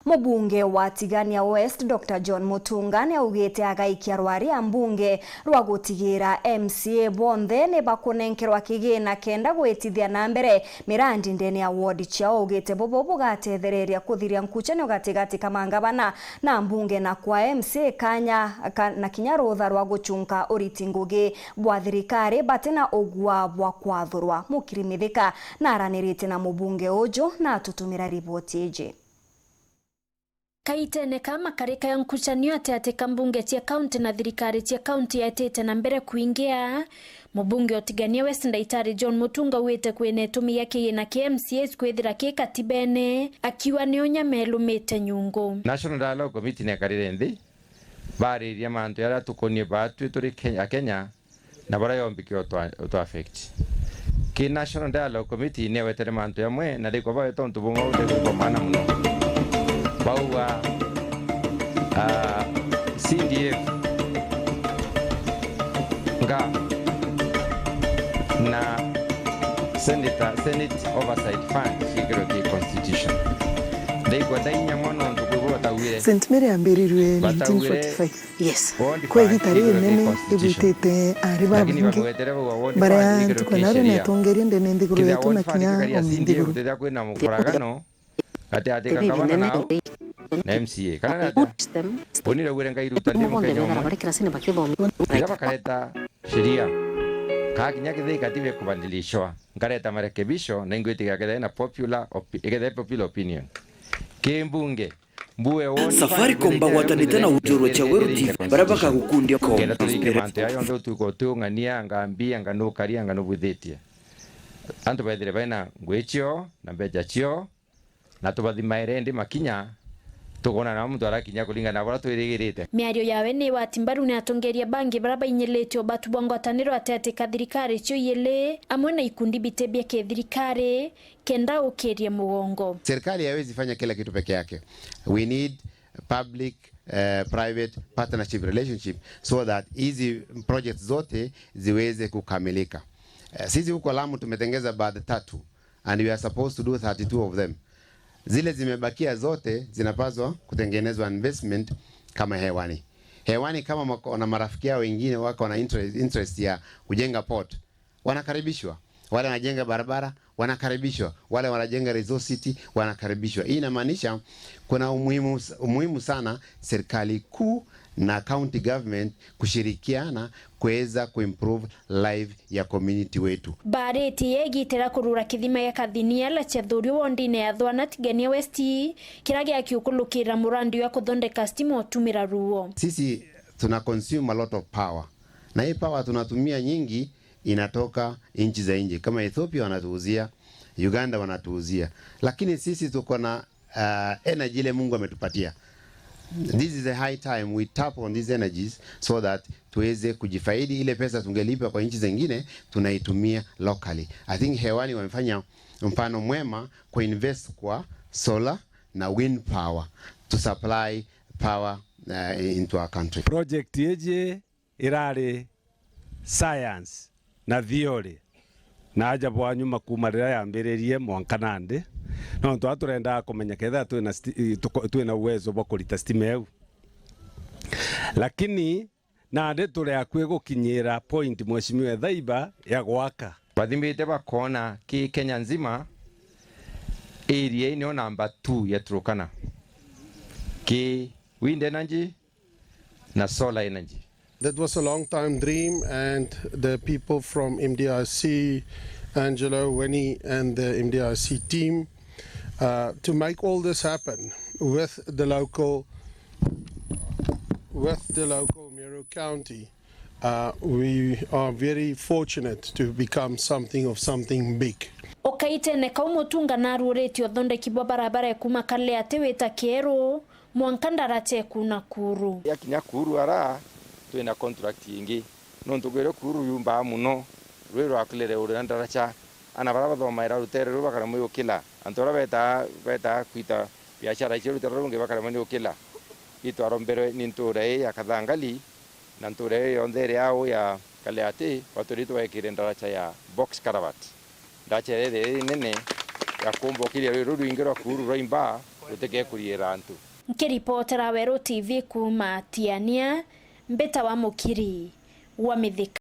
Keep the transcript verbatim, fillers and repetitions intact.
Mubunge wa Tigania West, Doctor John Mutunga, niaugite agaikia rwari a mbunge rwa gutigira M C A bonthe ni bakunenkerwa kigina kenda gwitithia na mbere mirandi ndene ya ward ciao. Augite bubu bugatethereria kuthiria nkucanio gatigati ka mangavana na mbunge na kwa M C A kanya ka, na kinya rutha rwa gucunka uriti ngugi bwa thirikari batina ugua bwa kwathurwa. Mukiri Mithika naranirite na mubunge uju na atutumira riboti iji. Kaitene ka makarika ya nkucanio ati ati ka mbunge cia kaunti na thirikari cia kaunti yaetite na mbere kwingia, mubunge o Tigania West Ndaitari John Mutunga augite kwina itumi ya kigina kia M C As kwithira ki katibene, akiuga ni unya melumite nyungu. National Dialogue Committee nekarire nthi, bariria mantu jaria tukonie baatwi turi Kenya, Akenya, na baria yombike utu, utu affect. Ki National Dialogue Committee niwetere mantu jamwe, na rikwa bawe tontu bumwe butegwikwa maana muno. Bauga, ah, C D F, nga, na Senator, Senate Oversight Fund ciikirwe ki constitution. Ndaigua ndainya mono nontu kwi bo batauire. Saint Mary yambirirwe batauire nineteen forty-five. Yes. Kwi igita ririnene ibwitite ari babingi baria ntuku na ri netongerie ndene nthiguru yetu na kinya o nthiguru. Kwina mukoragano gati gati ka ngavana nao na M C A. Kana ni atia? Uni rauire ngairuta ndi Mukenya umwe. Riria bakareta sheria, ka kinya kithii katiba ikubadilishwa, nkareta marekebisho na ingwitikia kethira ina popular opi-, ikethira popular opinion. Ki mbunge, Safaricom bagwatanite na ujurwa cha Weru T V, baria bakagukundia kenda turinge mantu ya yonthe utuko tung'ania, anga mbi, anga nukaria, anga nubwithitie. Antu bethire baina ngui cio na mbeca cio, na tubathimaire indi makinya, tukwona na muntu arakinya kuringana na baria twirigirite. Miario yawe ni wati mbaru ni atongeria bangi baria bainyilite ubatu bwa ngwataniro ati ati ka thirikari cio ijiri, amwe na ikundi biti bia kithirikari, kenda ukirie mugongo. Serikali haiwezi fanya kila kitu peke yake. We need public, eh, private partnership relationship so that hizi projects zote ziweze kukamilika. Eh, sisi huko Lamu tumetengeza baadhi tatu and we are supposed to do thirty-two of them. Zile zimebakia zote zinapaswa kutengenezwa investment kama Hewani. Hewani kama wako na marafiki yao wengine wako na interest, interest ya kujenga port, wanakaribishwa. Wale wanajenga barabara, wanakaribishwa. Wale wanajenga Resource City, wanakaribishwa. Hii inamaanisha kuna umuhimu, umuhimu sana serikali kuu na county government kushirikiana kuweza kuimprove life ya community wetu. Bariti yegitira kurura kithima gia Kathinia la Chethurio wondine ya Thwana Tigania West, kiria giakiukulukira murandi wa kuthondeka stima utumira ruo. Sisi tuna consume a lot of power. Na hii power tunatumia nyingi inatoka nchi za nje. Kama Ethiopia wanatuuzia, Uganda wanatuuzia. Lakini sisi tuko na, uh, energy ile Mungu ametupatia. This is a high time we tap on these energies so that tuweze kujifaidi. Ile pesa tungelipa kwa nchi zingine, tunaitumia locally. I think Hewani wamefanya mfano mwema kuinvest kwa solar na wind power to supply power, uh, into our country. Project yeje irari science na theory, na aja bwa nyuma kuuma riria yambiririe mwanka nandi, nontu a turendaga kumenya kethira twina sti-, i, tuko-, twina uwezo bwa kurita stima iu. Lakini nandi turi akui gukinyira point Mheshimiwa Ethaiba ya gwaka. Bathimite bakona ki Kenya nzima, area ii nio namba two ya Turkana. Ki wind energy, na solar energy. That was a long time dream, and the people from M D R C, Angelo, Winnie, and the M D R C team, uh, to make all this happen with the local, with the local Meru County. Uh, we are very fortunate to become something of something big. Ukaitene kau Mutunga narurite uthondeki bwa barabara ya kuuma Kaleati wita Kieru, mwanka ndaracha ekuna Kuru. Yakinya Kuru ara, twina contract ingi. Nontu kwirwe Kuru yumbaa muno, rwi rwa Kilere uri na ndaracha. Ana bara bathomaira rutere ruu bakaremwa ni gukila. Antu bara betaa, betaa kwita biashara icio rutere rungi bakaremwa ni gukila. Itwaromberwe ni ntura ii ya Kathangali, na ntura ii yonthe iri au ya Kaleati, batwiri tubekire ndaracha ya box culvert. Ndaracha iria iri nene ya kumbokiria rwi ruu rwingi rwa Kuru rwa imbaa, Tutikekuriira antu. Nkiripotera Weru T V kuuma Tiania, mbitawa Mukiri wa Mithika.